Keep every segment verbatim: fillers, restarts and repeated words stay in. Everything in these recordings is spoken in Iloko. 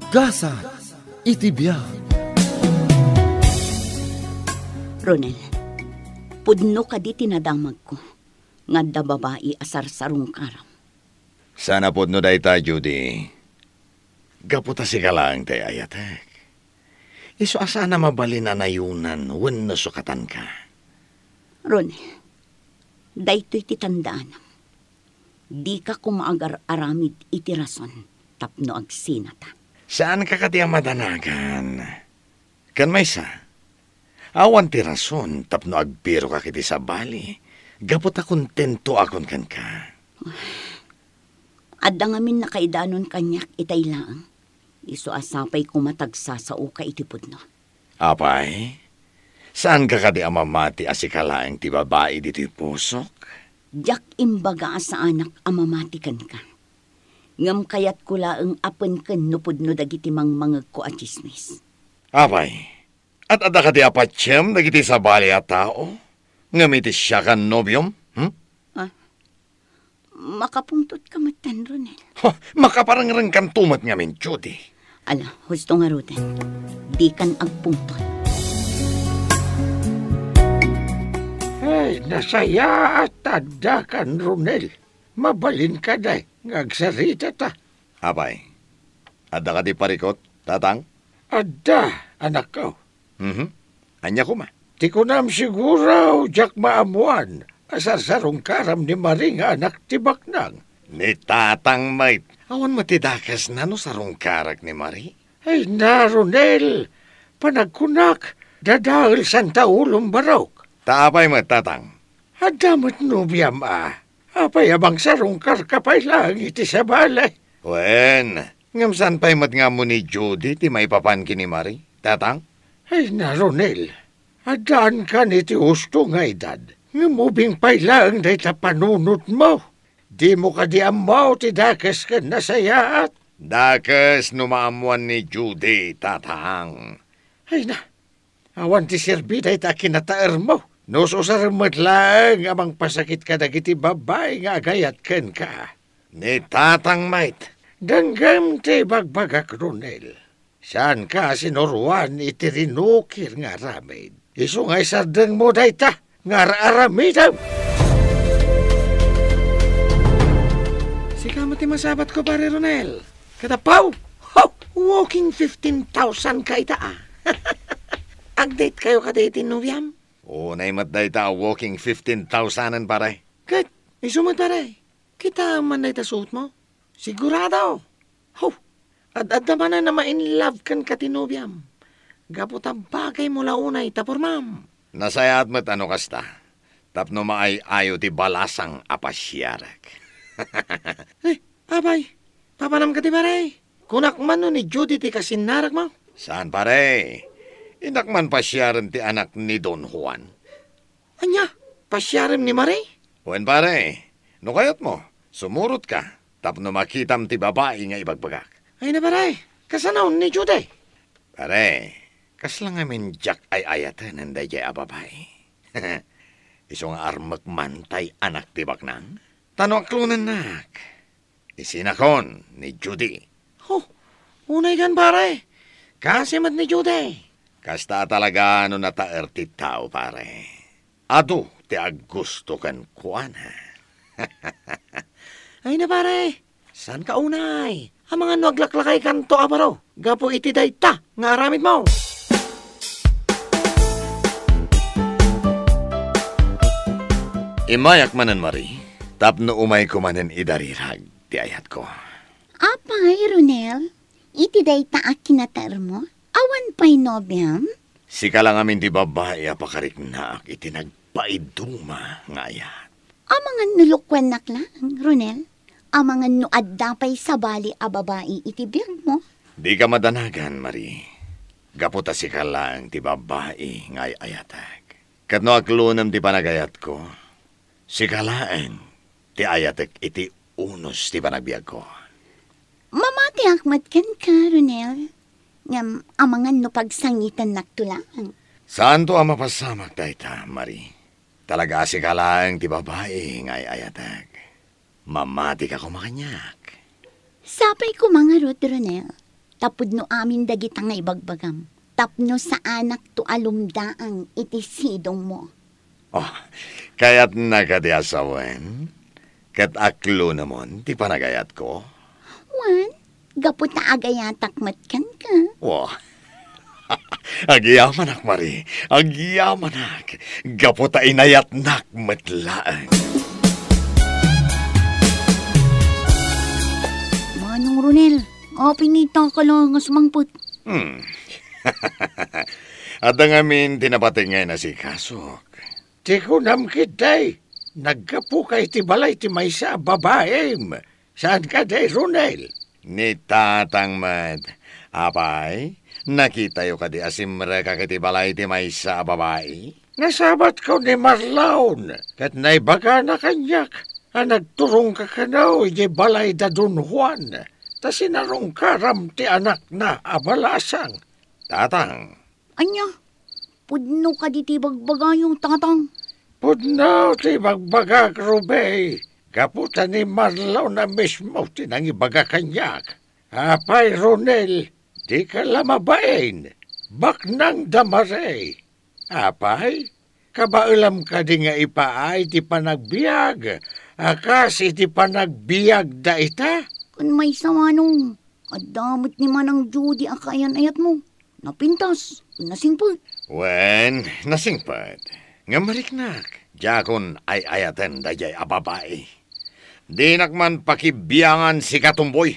Gasat iti biag. Ronel, pudno kadi ti nadamagko nga adda babai a sarsarungkaram? Saan a pudno dayta, Judy. Gapu ta sika laeng ti ay-ayatek. Isu a saan a mabalin a nayonan wenno sukatanka. Ronel, daytoy ti tandaanam. Dika koma agar-aramid iti rason tapno agsinata. Saanka kadi a madanagan. Ken maysa, awan ti rason tapno agbiroka iti sabali, gapu ta kontentoakon kenka. Adda ngamin nakaidanon kaniak itay laeng. Isu a sapay koma ta agsasaoka iti pudno. Apay, saanka kadi a mamati a sika laeng ti babai ditoy pusok? Diak imbaga a saanak a mamati kenka. Ngem kayatko laeng a penken no pudno dagiti mangmangegko a tsismis. Apay, at adda kadi a patiem dagiti sabali a tao? Ngem iti siak a nobiom? Hmm? Ah, makapungtotka metten, Ronel. Huh, makaparengrengkanto met ngamin, Judy. Ala, husto ngaruden. Dikan agpungtot. Ay, nasayaat ta addakan, Ronel. Mabalin kadi nga agsaritata. Apay, adda kadi parikut, tatang? Adda, anakko. Mhm. Ania koma? Ti kunam, siguro, diak maammoan a sarsarungkaram ni Marie nga anak ti baknang. Ni tatang met. Awan met ti dakesna no sarungkarek ni Marie. Ay, na, Ronel, panagkunak, dadael santa ulom barok. Ta apay met, tatang? Adda met nobiam a. Apay a mangsarungkarka pay laeng iti sabali? Wen, ngem saan pay met nga ammo ni Judy ti maipapan ken ni Marie, tatang? Ay, na, Ronel, addaankan iti husto nga edad, ngem ubing pay laeng dayta panunotmo. Dimo kadi ammo ti dakes ken nasayaat? Dakes no maammoan ni Judy, tatang. Ay, na, awan ti serbi dayta a kinataermo. No ususarem met laeng a mangpasakit kadagiti babbai nga agayat kenka. Ni tatang met. Denggem ti ibagbagak, Ronel. Saanka a sinuroan iti rinukir nga aramid. Isu nga isardengmo dayta nga ar-aramidem. Sika met ti masabatko, Pare Ronel. Ket appaw, ho! Walking fifteen thousand ka ita, a. Ag-date kayo kadi iti nobiam? Unay met dayta a walking fifteen thousand, pare. Ket, isu met, pare. Kitaem man dayta suotmo. Sigurado. Ho! Ad-adda manen a ma-in love kenka ti nobiam. Gapu ta bagaymo la unay ta pormam. Nasayaat met a no kasta. Tapno maay-ayo ti balasang a pasiarek. Eh, apay, papanam kadi, pare? Kunak man no ni Judy ti kasinnarekmo? Saan, pare. Innak man pasiaren ti anak ni Don Juan. Ania? Pasiarem ni Marie? Wen, pare. No kayatmo, sumurotka tapno makitam ti babai nga ibagbagak. Ay na, pare. Kasano ni Judy? Pare, kasla ngamin diak ay-ayatenen daydiay a babai. Isu nga armek man tay anak ti baknang. Ta no aklonennak, isinakon ni Judy. Ho, unay kan, pare. Kasi met ni Judy. Kasta a talaga no nataer ti tao, pare. Adu ti aggusto kenkuana. Ay na, pare. Saanka unay? Amangan no aglaklakaykanto a baro gapu iti dayta nga aramidmo. Immayak manen, Marie, tapno umayko manen idarirag ti ayatko. Apay, Ronel, iti dayta a kinataermo, awan pay nobiam? Sika la ngamin ti babbai a pakariknaak iti nagpaiduma nga ayat. Amangan no lukuennak laeng, Ronel. Amangan no adda pay sabali a babai iti biagmo. Dika madanagan, Marie. Gapu ta sika laeng ti babbai nga ay-ayatek. Ket no aklonem ti panagayatko, sika laeng ti ayatek iti unos ti panagbiagko. Mamatiak met kenka, Ronel. Ngem amangan no pagsangitennakto laeng. Saanto a mapasamak dayta, Marie. Talaga a sika laeng ti babai nga ay-ayatek. Mamatika koma kaniak. Sapay koma ngarud, Ronel. Tapno amin dagita nga ibagbagam, tapno saanakto a lumdaang iti sidongmo. Oh, kayatna kadi a sawen? Ket aklonemon ti panagayatko? Wen, gapu ta agayatak met kenka. Wah, agyamanak, Mari. Agyamanak. Gapu ta inayatnak met laeng. Manong Ronel, apay ngata ka la nga sumangpet? Hmm. Adda ngamin ti napateg nga inasikasok. Ti kunam ketdi, naggapuka iti balay ti maysa a babaim. Saan kadi, Ronel? Ni tatang met. Apay, nakitayo kadi a simrekak iti balay ti maysa a babai? Nasabatko ni Marlon, ket naibagana kaniak a nagturongka kano idiay balay da Don Juan, ta sinarungkaram ti anakna a balasang. Tatang. Ania? Pudno kadi ti ibagbagayo, tatang? Pudno ti ibagbagak, Ruby. Gapu ta ni Marlon a mismo ti nangibaga kaniak. Apay, Ronel, dika la mabain. Baknang da Mari. Apay, kabaelam kadi nga ipaay ti panagbiag a kas iti panagbiagda ita? Ken maysa, manong, adda met ni Manang Judy a kaayan-ayatmo. Napintas, nasingpet. Wen, nasingpet. Ngem mariknak, diakon ay-ayaten daydiay a babai. Dinak man pakibiangan, sika, Tomboy.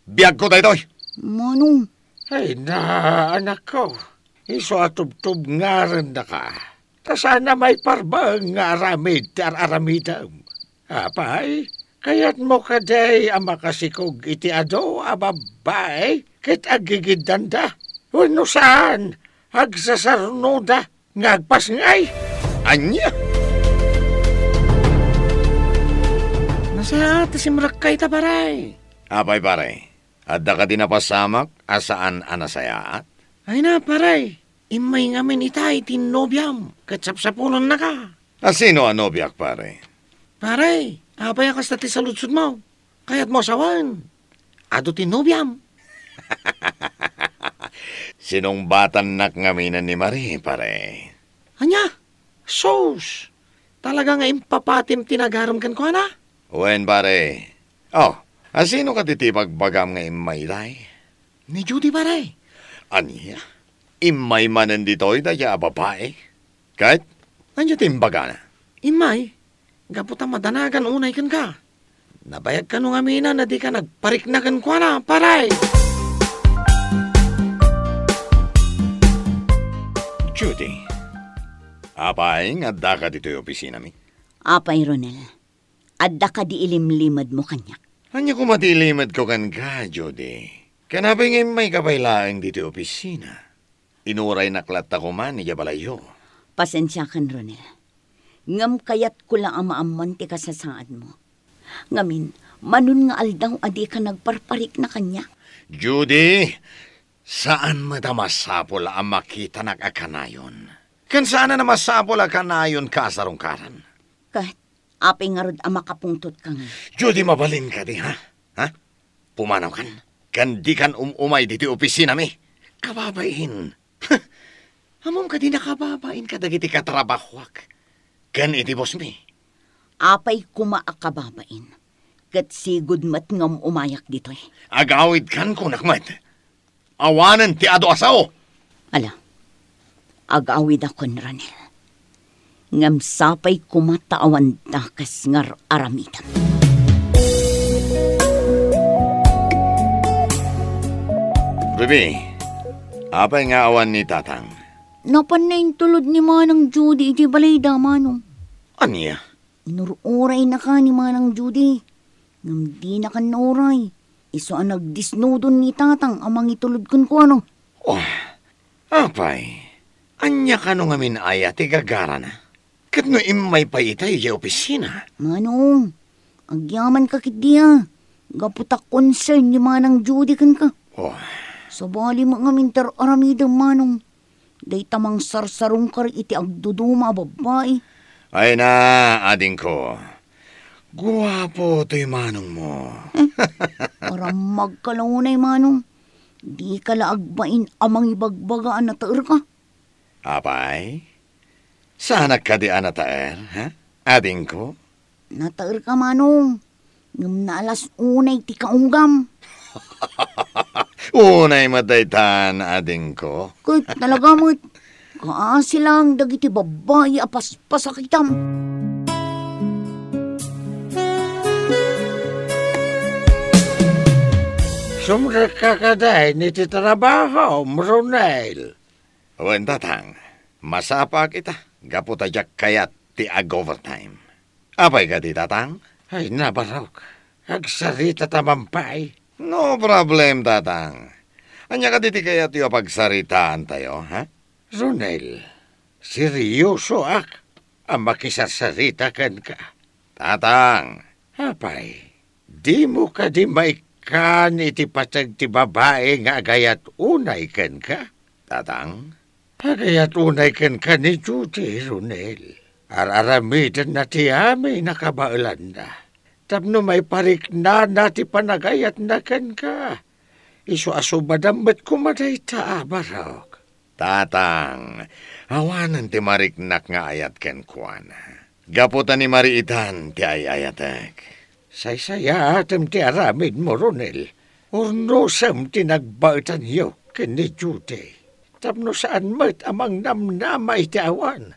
Biagko daytoy. Manong. Ay na, anakko. Isu a tubtubngarendaka. Ta saan a maiparbaeng nga aramid ti ar-aramidem. Apay, kayatmo kadi a makasikog iti adu a babbai ket agigiddanda? Wenno saan, agsasarnoda nga agpasngay? Ania? Nasayaat ti simrekka ita, pare. Apay, pare? Adda kadi napasamak a saan a nasayaat? Ay na, pare. Immay ngamin ita iti nobiam, ket sapsapulennaka. A sino a nobiak, pare? Pare, apay a kasta ti saludsodmo? Kayatmo a sawen? Adu ti nobiam. Sinungbatannak ngaminen ni Mari, pare. Ania? Sus! Talaga nga impapatim ti nagarem kenkuana? Wen, pare. Oh, a sino kadi ti ibagbagam nga immay itay? Ni Judy, pare. Ania? Immay manen ditoy dayta a babai? Ket ania ti imbagana? Immay, gapu ta madanagan unay kenka. Nabayag kano ngaminen a dika nagparikna kenkuana, pare? Judy, apay nga addaka ditoy opisinami? Apay, Ronel, adda kadi ilimlimedmo kaniak? Ania koma ti ilimedko kenka, Judy? Ken apay nga immayka pay laeng ditoy opisina? Inuraynak latta koma idiay balayyo. Pasensiakan, Ronel. Ngem kayatko la a maammoan ti kasasaadmo. Ngamin, manon nga aldaw a dika nagparparikna kaniak? Judy, saan met a masapul a makitanak a kanayon. Ken saan a masapul a kanayonka a sarungkaran. Ket apay ngarud a makapungtotka ngay? Judy, mabalin kadi, ha? Ha? Pumanawkan, ken dikan um-umay ditoy opisinami. Kababain. Ammom kadi nakababain kadagiti katrabahoak ken iti bossmi. Apay koma a kababain, ket sigud met nga um-umayak ditoy. Agawidkan, kunak met. Awanen ti adu a sao. Ala, agawidakon, Ronel. Ngem sapay koma ta awan dakes nga ar-aramidem. Ruby, apay nga awan ni Tatang? Napanna intulod ni Manang Judy iti balayda, Manong. Ania? Inur-uraynaka ni Manang Judy. Ngem dinaka nauray. Isu a nagdisnudon ni Tatang a mangitulod kenkuana. Oh, apay, ania kano ngamin aya ti gagarana? Ket no immay pay ita idiay opisina? Manong, agyamanka ketdi a. Gapu ta concern ni Manang Judy kenka. Oh. Sabali met ngamin ti ar-aramidem, Manong. Dayta mangsarsarungkar iti agduduma a babbai. Ay na, adingko. Guapo toy manongmo. Parammagka la unay, Manong. Dika la agbain a mangibagbaga a nataerka. Apay? Saanak kadi a nataer, ha? Adingko? Nataerka, Manong. Ngem naalas unay ti kaunggam. Unay met daytan, adingko. Ket talaga met, kaasi lang dagiti babbai a paspasakitam. Sumrekka kadi iti trabahom, Ronel? Wen, Tatang. Masapaak ita, gapu ta diak kayat ti ag-overtime. Apay kadi, Tatang? Ay, nabarok. Agsaritata man pay. No problem, Tatang. Ania kadi ti kayatyo a pagsaritaantayo, ha? Ronel, seryosoak a makisarsarita kenka. Tatang. Apay, dimo kadi maikkan iti pateg ti babai nga agayat unay kenka? Tatang? Agayat unay kenka ni Judy, Ronel. Ar-aramidenna ti amin a kabaelanna. Tapno maipariknana ti panagayatna kenka. Isu a subadan met koma dayta a barok. Tatang, awanen ti mariknak nga ayat kenkuana. Gapu ta ni Marie itan ti ay-ayatek. Saysayaatem ti aramidmo, Ronel. Urnosem ti nagbaetanyo ken ni Judy. Tapno saan met a mangnamnama iti awan.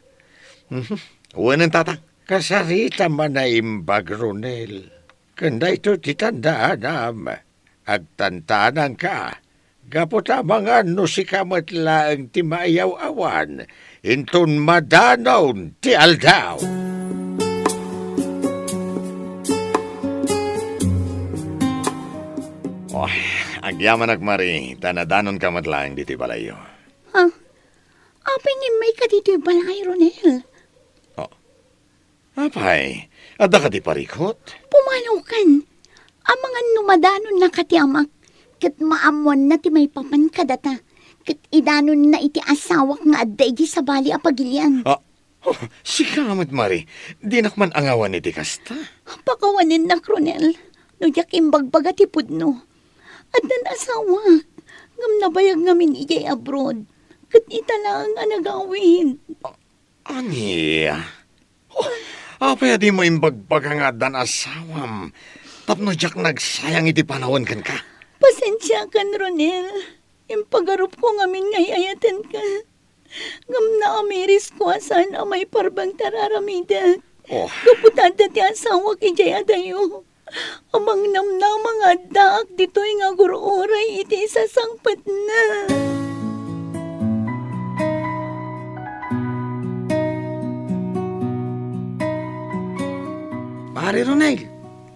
Mhm. Wenen, Tatang. Kasaritam a naimbag, Ronel. Ken daytoy ti tandaanam. Agtantanangka, gapu ta amangan no sika met laeng ti maayaw-awan inton madanon ti aldaw. Oh, agyamanak, Marie, ta nadanonka met laeng ditoy balayyo. Ha? Apay nga immayka ditoy balay, Ronel? Oh, Apay, adda kadi parikut? Pumanaw kan. Amangan no madanonnaka ti amak, ket maammoanna ti maipapan kadata, ket idanonna iti asawak nga adda idiay sabali a pagilian. Ah, oh, sika met, Marie, dinak man angawan iti kasta. Pakawanennak, Ronel, no diak imbagbaga ti pudno. Addan asawak, ngem nabayag ngamin idiay abroad, ket ita laeng a nagawid. Ah, Ania? Oh, apay a dimo imbagbaga nga addan asawam tapno diak nagsayang iti panawen kenka? Pasensiakan, Ronel. Impagarupko ngamin nga ay-ayatenka. Ngem naamirisko a saan a maiparbeng ti ar-aramidek. Oh. Gapu ta adda ti asawak idiay adayo. Amangnamnama nga addaak ditoy nga agur-uray iti isasangpetna. Pare Ronel,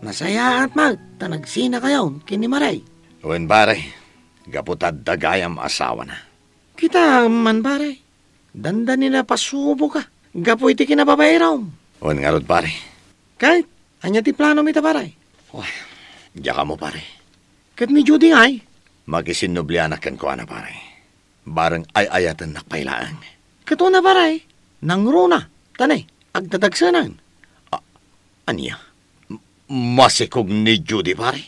nasayaat met ta nagsinakayon ken ni Marie. Wen, pare, gapu ta adda gayam asawana. Kita man, pare. Dandani napasuboka gapu iti kinababaeram. Wen ngarud, pare. Ket, ania ti planom ita, pare? Wah, diak ammo, pare. Ket ni Judy ngay? Makisinnublianak kenkuana, pare. Bareng ay-ayatennak pay laeng. Ket una, pare, nangruna, ta ne, agdadagsenen. A-, ania? M-, masikog ni Judy, pare?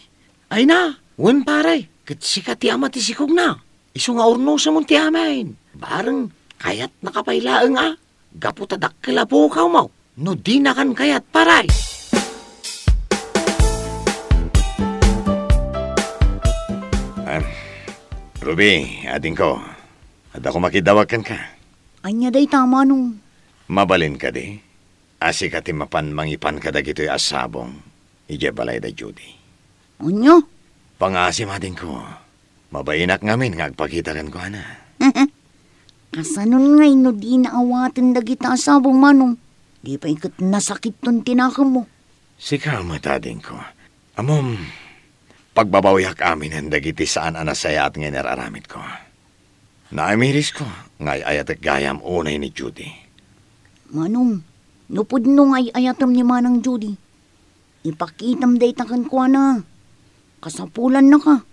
Ay na, wen, pare, ket sika ti ama ti sikogna. Isu nga urnosem ti amin. Bareng kayatnaka pay laeng a, gapu ta dakkel a pukawmo no dinakan kayat, pare. Em, Ruby, adingko, adda koma kiddawag kenka. Ania dayta, Manong? Mabalin kadi a sika ti mapan mangipan kadagitoy a sabong idiay balay da Judy? Ania? Pangaasim, adingko. Mabainak ngamin nga agpakita kenkuana. Kasanon ngay no dina awaten dagita a sabong, Manong? Di pay ket nasakitton ti nakemmo. Sika met, adingko. Ammom, pagbabawiak aminen dagiti saan a nasayaat nga inar-aramidko. Naamirisko nga ay-ayatek gayam unay ni Judy. Manong, no pudno nga ay-ayatem ni Manang Judy, ipakitam dayta kenkuana. Kasapulannaka.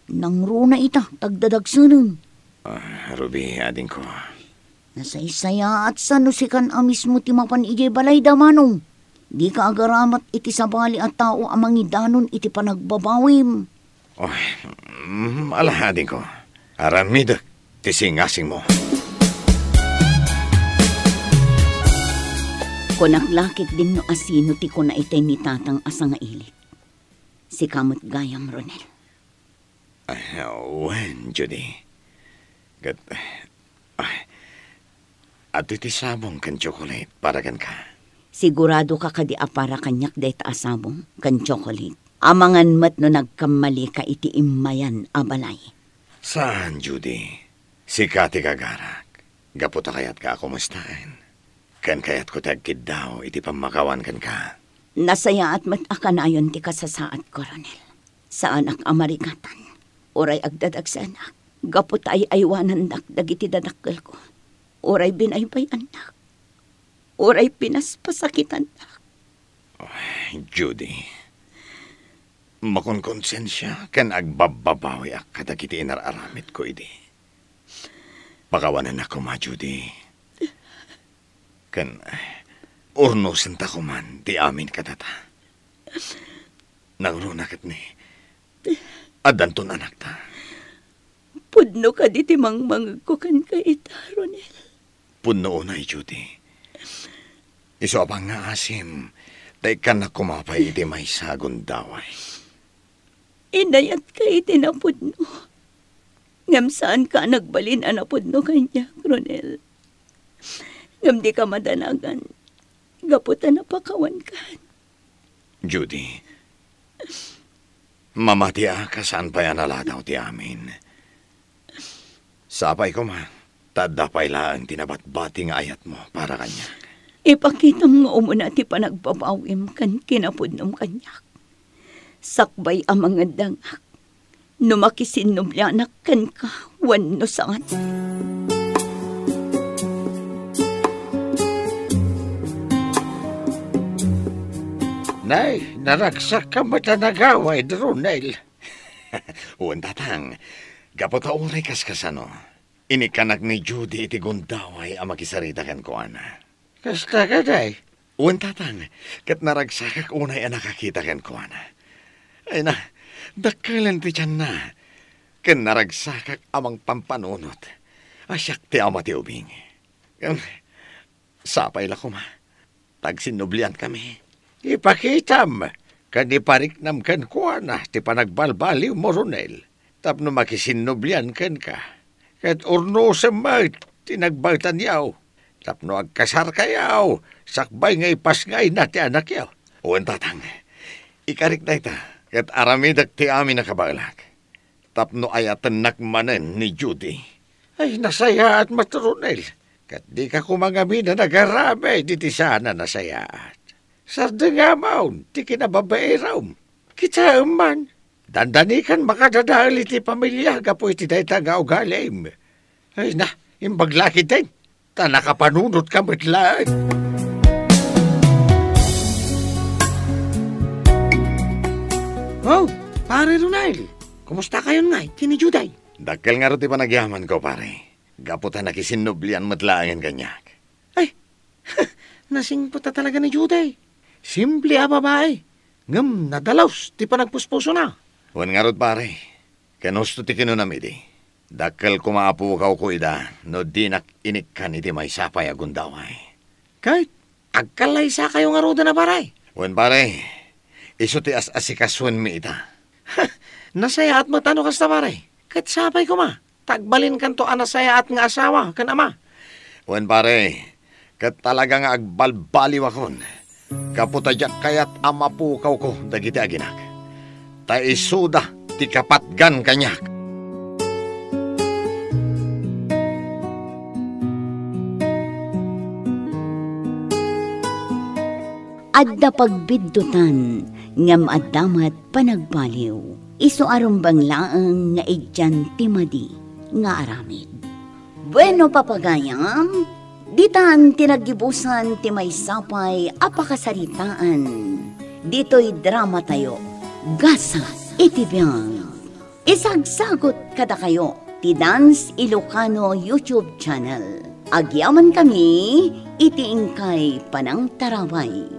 Nangruna ita, ta agdadagsenen. Ah, Ruby, adingko. Nasaysayaat sa no sikan a mismo ti mapan idiay balayda, Manong. Dika agaramat iti sabali a tao a mangidanon iti panagbabawim. Oh, mm, ala, adingko. Aramidek ti singasingmo. Kunak la ketdin no asino ti kuna itay ni Tatang a sangailik. Sika met gayam, Ronel. Ah, wen, Judy. Ket, ah, adu ti sabong ken tsokolate para kenka. Sigurado ka kadi a para kaniak dayta a sabong ken tsokolate? Amangan met no nagkammalika iti immayan a balay. Saan, Judy. Sika ti gagarak. Gapu ta kayatka a kumustaen. Ken kayatko ti agkiddaw iti pammakawan kenka. Nasayaat met a kanayon ti kasasaadko, Ronel. Saanak a marigatan. Uray agdadagsenak. Gapu ta ay-aywanandak dagiti dadakkelko. Uray binaybay-annak. Uray pinaspasakitannak. Ay, Judy. Makonkonsensia ken agbabbabawiak kadagiti inar-aramidko idi. Pakawanennak koma, Judy. Ken urnosenta koman ti amin kadata. Nangruna ket ni, addanton anakta. Pudno kadi ti mangmangegko kenka ita, Ronel? Pudno unay, Judy. Isu a pangngaasim, ta ikkannak koma pay iti maysa a gundaway. Inayatka iti napudno. Ngem saanka a nagbalin a napudno kaniak, Ronel. Ngem dika madanagan, gapu ta napakawankan. Judy, mamatiak a saan pay a naladaw ti amin. Sapay koma, ta adda pay laeng ti nabatbati nga ayatmo para kaniak. Ipakitam nga umuna ti panagbabawim ken kinapudnom kaniak. Sakbay a mangeddengak, no makisinnublianak kenka wenno saan. Nay, naragsakka met a nagawid, Ronel. Wen, Tatang, gapu ta uray kaskasano, inikkanak ni Judy iti gundaway a makisarita kenkuana. Kasta kadi? Wen, Tatang, ket naragsakak unay a nakakita kenkuana. Ay na, dakkelen ti tianna, ken naragsakak a mangpampanunot a siak ti ama ti ubing. Ngem, sapay la koma, ta agsinnubliankami. Ipakitam ken ipariknam kenkuana ti panagbalbaliwmo, Ronel, tapno makisinnublian kenka. Ket urnosem met ti nagbaetanyo tapno agkasarkayo sakbay nga ipasngayna ti anakyo. Wen, Tatang, ikarik dayta ket aramidek ti amin a kabaelak tapno ayatennak manen ni Judy. Ay, nasayaat met, Ronel, ket dika koma ngamin a nagaramid iti saan a nasayaat. Sardengamon ti kinababairem. Kitaem man, dandanikan makadadael iti pamilia gapu iti dayta nga ugalim. Ay na, imbag la ketdin, ta nakapanunotka met laeng. Oh, Pare Ronel, kumustakayon ngay ken ni Judy? Dakkel ngarud ti panagyamanko, pare, gapu ta nakisinnublian met laengen kaniak. Ay, nasingpet a talaga ni Judy. Simple a babai, ngem nadalus ti panagpuspusona. Wen ngarud, pare, ken husto ti kinunam idi. Dakkel koma a pukawko ida no dinak inikkan iti maysa pay a gundaway. Ket agkallaysakayo ngaruden a, pare? Wen, pare, isu ti as-asikasuenmi ita. Nasayaat met a no kasta, pare. Ket sapay koma ta agbalinkanto a nasayaat nga asawa ken ama. Wen, pare, ket talaga nga agbalbaliwakon gapu ta diak kayat a mapukawko dagiti aginak. Ta isuda ti kapatgan kaniak. Adda pagbiddutan, ngem adda met panagbaliw. Isu a rumbeng laeng nga idian ti madi nga aramid. Bueno, papagayam, ditan ti naggibusan ti maysa pay a pakasaritaan. Ditoy dramatayo, Gasat iti Biag. Isagsagut kadakayo ti Dance Ilocano YouTube channel. Agyamankami iti inkay panangtarabay.